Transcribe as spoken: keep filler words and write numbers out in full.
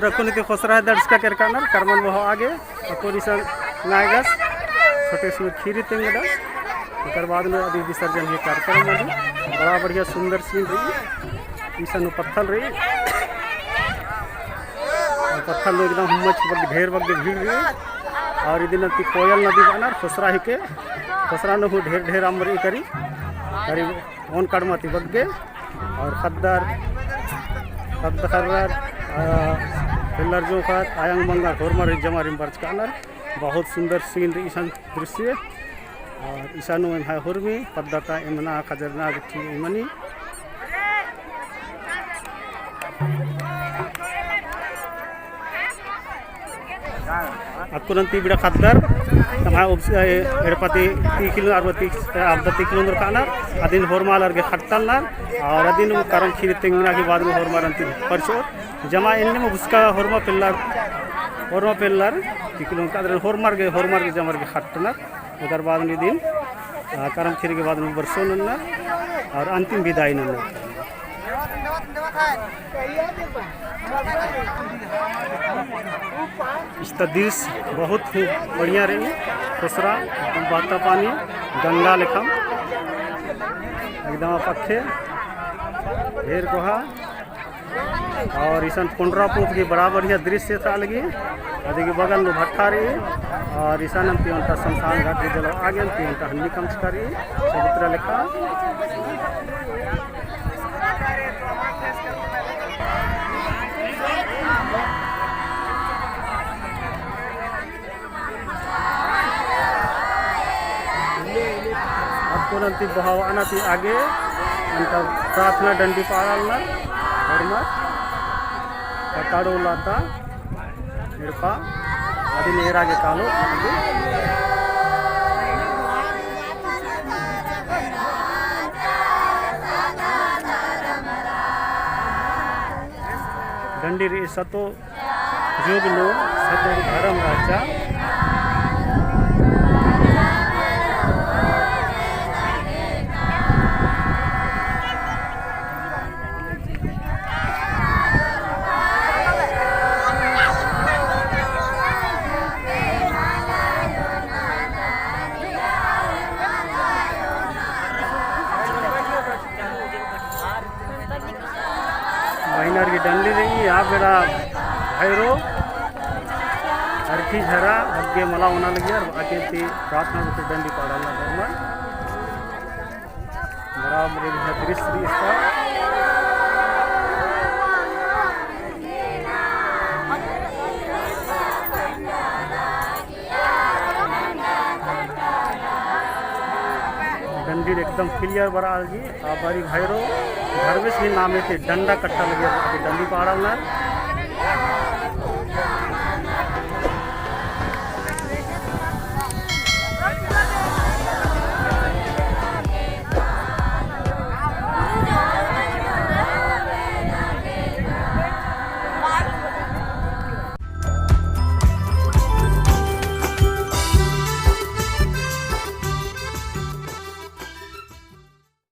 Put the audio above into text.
अक्कुन इती खोसरा दर्शका केरकानर, करमन बहो आगे, अक्कुन इसन नायगस, छोटे से खीरी तेंगदस, ओकर बाद में अदी विसर्जन ही कार्यक्रम होई। बड़ा बढ़िया सुंदर scene रई, इसन पत्थल रई, और पत्थल में एकदम हुम्मच बग्गे, ढेर बग्गे भीड़ रई, और इदिन ती कोयल नदी बअनर, खोसरा हिके, खोसरा नू हूँ ढेर ढेर अम्म रई करी, करी ओन कड़मा ती बग्गे, और ख़द्दर, ख़द्द ख़र्रर, आ, पेल्लर जोंख़र, आयंग बंगर, होरमर जमारिम बरचकानर। बहुत सुंदर scene रई इसन दृश्य। और इसन नू एम्है होरमी पद्दा ता एमना खजरना गुट्ठी एमनी। अक्कुन अन्ती बिड़ा ख़द्दर, तम्है उबस-, ए, एड़पा ती, ती किलो, अरबा ती, अरबा ती किलो नोर कानर, अदिन होरमालर गे ख़ट्टनर, और अदिन करम खीरी तेंगना के बाद में होरमार अन्ती परचोर। जमा एन्ने में बुसका होरमा पेल्लर, होरमा पेल्लर, ती किलो का अदर होरमार गे, होरमार गे जमार गे ख़ट्टनर। ओकर बाद में दिन, आ, करम खीरी के बाद में बरसो नन्ना और अंतिम विदाई नन्ना। इस्ता दृश्य बहुत ही बढ़िया रई। खोसरा एकदम बहता पानी, गंगा लेखम एकदम पक्खे ढेर कोहा। और इसन पुंडरा पूँप की बड़ा बढ़िया दृश्य एथरा लगी। अदी की बगल में भट्ठा रई। और इसन अन्ती ओन्टा शमशान घाट की जगह आगे अन्ती ओन्टा हन्नी कमचका रई। चबूतरा लेखा। अक्कुन अन्ती बहाव आना ती आगे अन्ता प्रार्थना डंडी पाड़ालना होरमर कटाड़ो लाता एड़पा अदिन एरा गे कालो। डंडी रई सतो जुग नू सतो धरम रहचा। बहिनर की डंडी रई, आ बेड़ा भैरो अरखी झरा बग्गे मला ओना लगियर, बाकी ती प्रार्थना गुट्ठी डंडी पाड़ालना होरमर। बड़ा बढ़िया दृश्य रई इस्ता। डंडी एकदम clear बरआ लगी। आ बारी भैरो धर्मेस ही नामे ती डंडा कट्टा लगियर, डंडी पाड़ालनर।